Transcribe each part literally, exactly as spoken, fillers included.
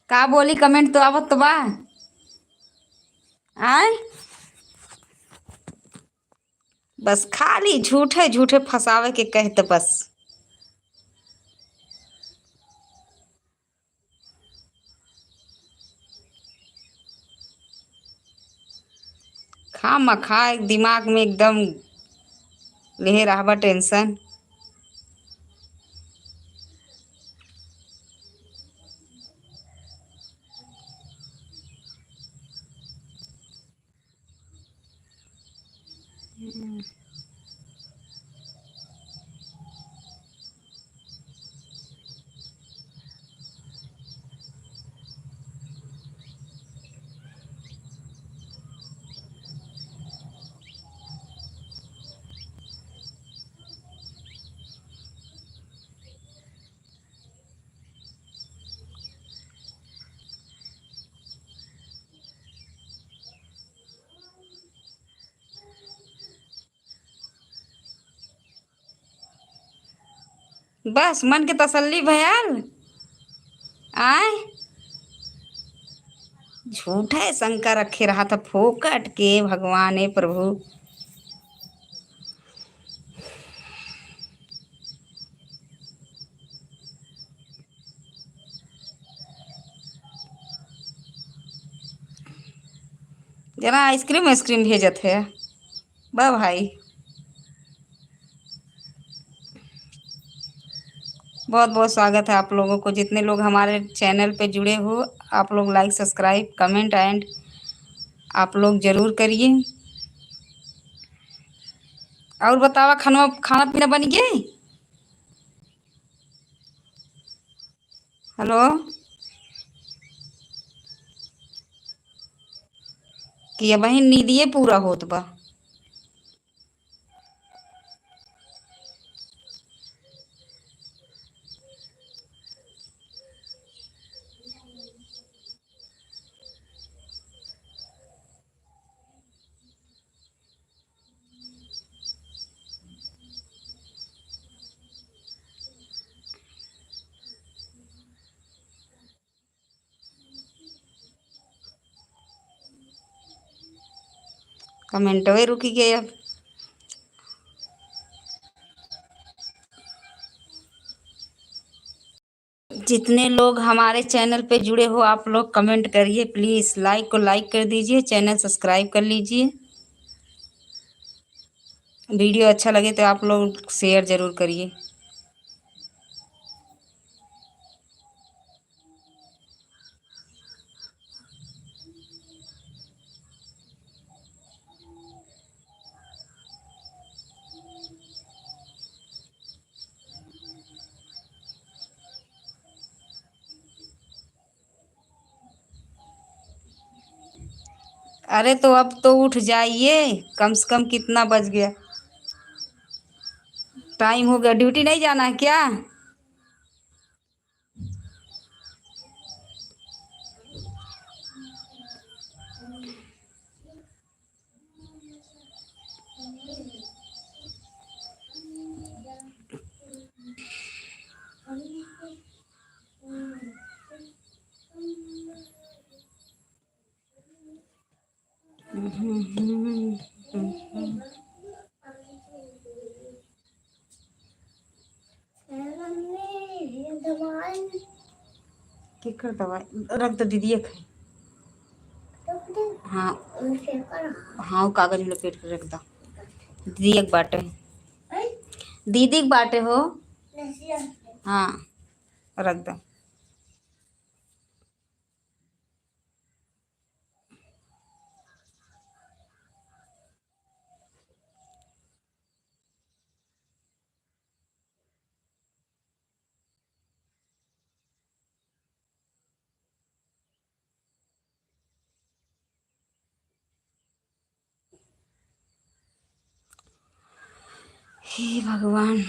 का बोली, comment तो आवत तो बा। आय, बस खाली झूठे झूठे फंसावे के कहत बस। खामखा एक दिमाग में एकदम लेहे रहबा tension। बस मन के तसल्ली भयल। आय, झूठे शंका रखे रहा था फोकट के, भगवान ए प्रभु। जना ice cream, ice cream भेजत है। वाह भाई, बहुत बहुत स्वागत है आप लोगों को। जितने लोग हमारे channel पे जुड़े हो, आप लोग like, subscribe, comment and आप लोग जरूर करिए। और बतावा, खाना, खाना पीना बन गए? Hello, कि अबहिन नींदिए पूरा होत बा। कमेंटवे रुकि गए अब। जितने लोग हमारे channel पे जुड़े हो, आप लोग comment करिए please, like को like कर दीजिए, channel subscribe कर लीजिए। Video अच्छा लगे तो आप लोग share जरूर करिए। अरे तो अब तो उठ जाइए, कम से कम कितना बज गया, time हो गया, duty नहीं जाना है क्या? केकर दवाई? रख दो दीदी, एक है। हाँ, हाँ, वो कागज में लपेट के रख दो। दीदी एक बाटे, दीदी एक बाटे हो। हाँ, रख दो। हे भगवान।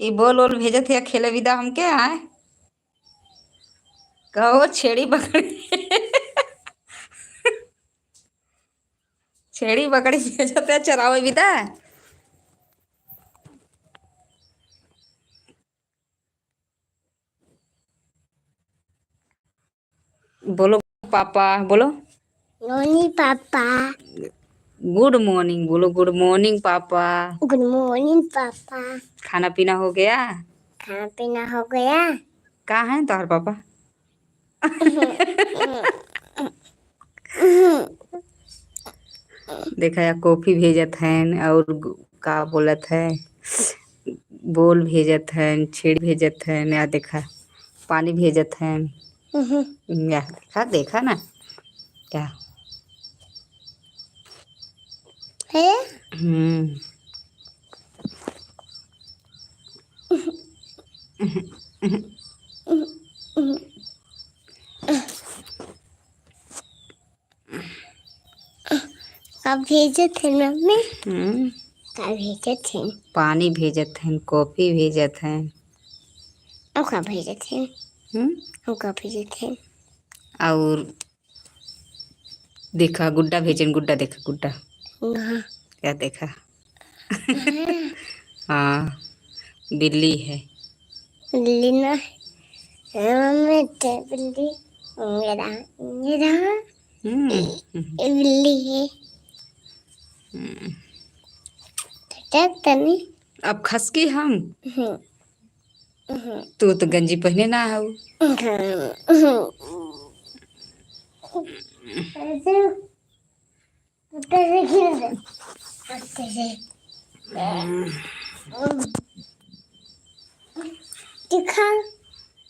ई बोल बोल भेजत है खेले विदा हमके, आए। कहो छेड़ी बकरी। छेड़ी बकरी भेजत है चरावे विदा। बोलो पापा, बोलो। Morning पापा। Good morning बोलो, good morning पापा। Good morning पापा। खाना पीना हो गया? खाना पीना हो गया। कहाँ हैं तोहर पापा? देखा या कॉफी भेजत हैं और गु-, का बोलत है, बोल भेजत हैं, छेड़ी भेजत हैं, या देखा पानी भेजत हैं। हम्म। या देखा, देखा ना क्या? है? हम्म। का भेजत है मम्मी? हम्म। का भेजत है? पानी भेजत हैं, कॉफी भेजत हैं। और का भेजत है? हम्म? और का भेजत है? और देखा गुड्डा भेजन, गुड्डा देखा, गुड्डा। हाँ। क्या देखा? हाँ। हाँ, बिल्ली है। बिल्ली ना है। हाँ, मम्मी, ते बिल्ली। मेरा, मेरा। हम्म, हम्म। ये बिल्ली है। हम्म। देख तनी। अब खसकी हम। हम्म। तू तो गंजी पहने ना हऊ। दिखा,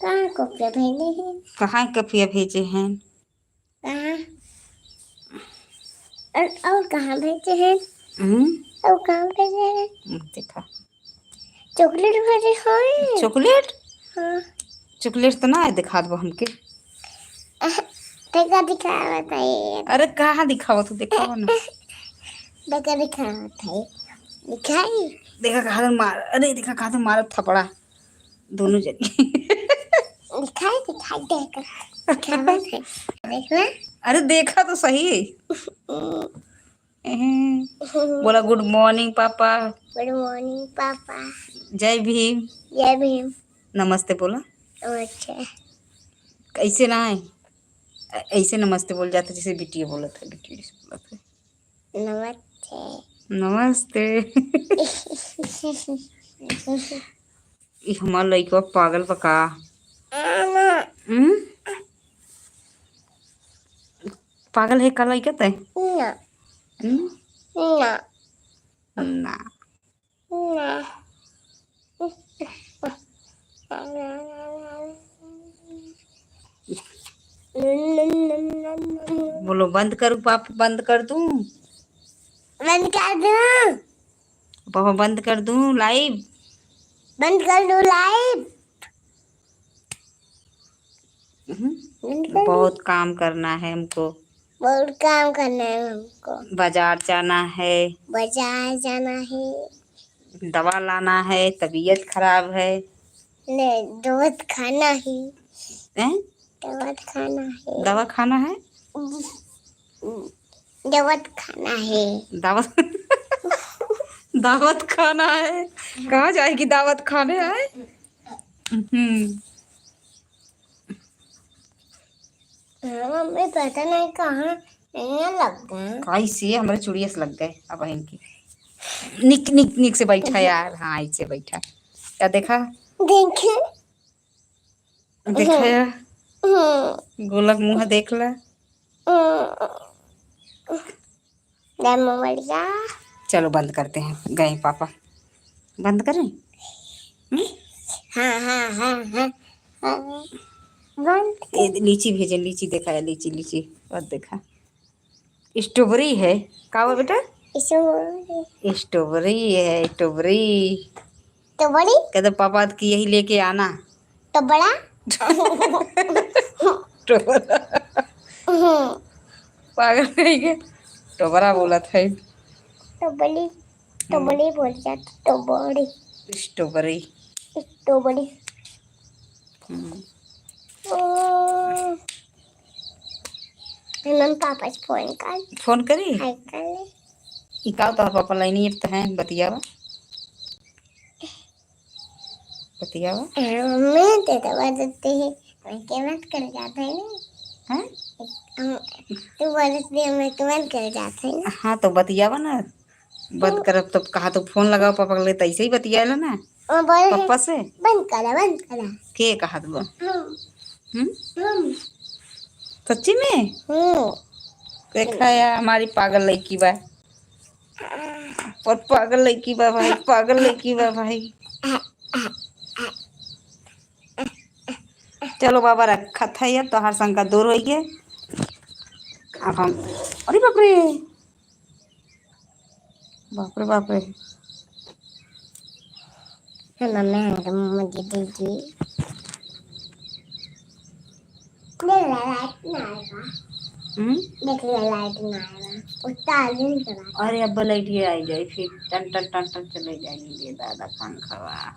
कहाँ कॉफिया भेजे हैं? कहाँ कॉफिया भेजे हैं? कहाँ? और, और कहाँ भेजे हैं? हम्म? और कहाँ भेजे हैं? हम्म, देखा। चॉकलेट भेजे हैं। चॉकलेट? हाँ। चॉकलेट तो ना है, दिखा दो हमके। देखा, दिखावत है। अरे, कहाँ दिखावत हो? दिखावा ना। देखा, दिखावत है। दिखाई? देखा, कहाँ से मार, अरे, देखा, कहाँ से मारत थपड़ा। दोनों जने। दिखाई, दिखाई, देखा। दिखावत है। देख ना। अरे, देखा तो सही। एहे। बोला, "Good morning पापा।" Good morning पापा। जय भीम। जय भीम। नमस्ते बोला। नमस्ते। कैसे ना है? ऐसे नमस्ते बोल जाता जैसे बिटिया बोलत है, बिटिया जैसे बोलत है। नमस्ते। नमस्ते। ई हमार लइकवा पागल बा का? हम्म? पागल है का लइका तै? ना। हम्म? ना। ना। ना। बोलो, बंद करूँ पाप, बंद कर दूँ? बंद कर दूँ? पापा, बंद कर दूँ live? बंद कर दूँ live? हम्म, बंद कर दूँ? बहुत काम करना है हमको। बहुत काम करना है हमको। बाजार जाना है। बाजार जाना है। दवा लाना है, तबीयत खराब है। नहीं, दवा खाना है। हैं? दवा खाना है। दवा खाना है? दावत खाना है। दावत, दावत खाना है। कहाँ जाएगी दावत खाने आए? हम्म। हाँ, मम्मी, पता नहीं कहाँ, यहाँ लग गए। कैसे हमारे चुड़िया से लग गए अब इनकी। निक, निक, निक से बैठा यार। हाँ, ऐसे बैठा। क्या देखा? देखे। देखा यार। हम्म। गोलक मुँह देख ला। हम्म। ले मोबाइल का। चलो बंद करते हैं, गए पापा। बंद करें? हम्म? हाँ, हाँ, हाँ, हाँ, हाँ। बंद। ये लीची भेजे, लीची देखा है, लीची, लीची। और देखा। स्ट्रॉबेरी है। का हुआ बेटा? स्ट्रॉबेरी। स्ट्रॉबेरी है, स्ट्रॉबेरी। तो बड़ी? कहते पापा की यही लेके आना। तो बड़ा? टोबरा। हम्म। पागल है ये। टोबरा बोलत है। तो बड़ी, तो हम्म। बड़ी बोल जाती, तो बड़ी। स्ट्रॉबेरी। स्ट्रॉबेरी। हम्म। ओ, मम्मी पापा से फोन कर। फोन करी? हाय कर ले। ई का तोहर पापा लाइनी अब तो हैं, बतियावा। बतियावा। हाँ, मम्मी, ते तो बजते हैं। मैं के बात कर जाते हैं ना। हैं? हम, तू बजते हैं, मैं के बात कर जाते हैं ना। हाँ, तो बतियावा ना। बंद करब तब कहा तो फोन लगाओ पापा के लिए, तो ऐसे ही बतियाला ना। वो बोले हैं, पापा से? बंद करा, बंद करा। के कहत बा? हम। हम्म? हम। सच्ची में? हम्म। देखा यार, हमारी पागल लड़की बा। पर पागल लड़की बा भाई, पागल लड़की बा भाई। चलो बाबा, रखत है यार, तोहार शंका दूर होइगे। अब हम, अरे बाप रे, बाप रे, बाप रे। हे मम्मी, हमके मुझे दीजिए। देख ले, लाइट ना आएगा। हम्म? देख ले, लाइट ना आएगा। उतना आदमी के बात। अरे, अब लाइट ये आई जाए, फिर टन टन टन टन चले जाएंगे। ये दादा पंखवा।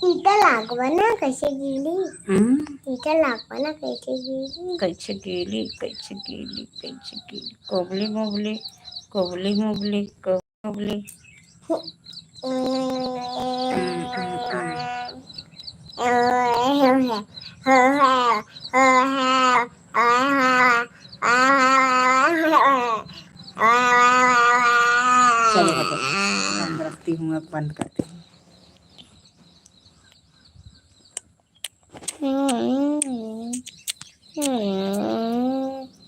हीटर लागवा ना, कैसे गीली? हम्म? हीटर लागवा ना, कैसे गीली? कैसे गीली, कैसे गीली, कैसे गीली? कोबली मोबली, कोबली मोबली, कोबली। चलो हटो, बंद रखती हूँ, अब बंद करती हूँ।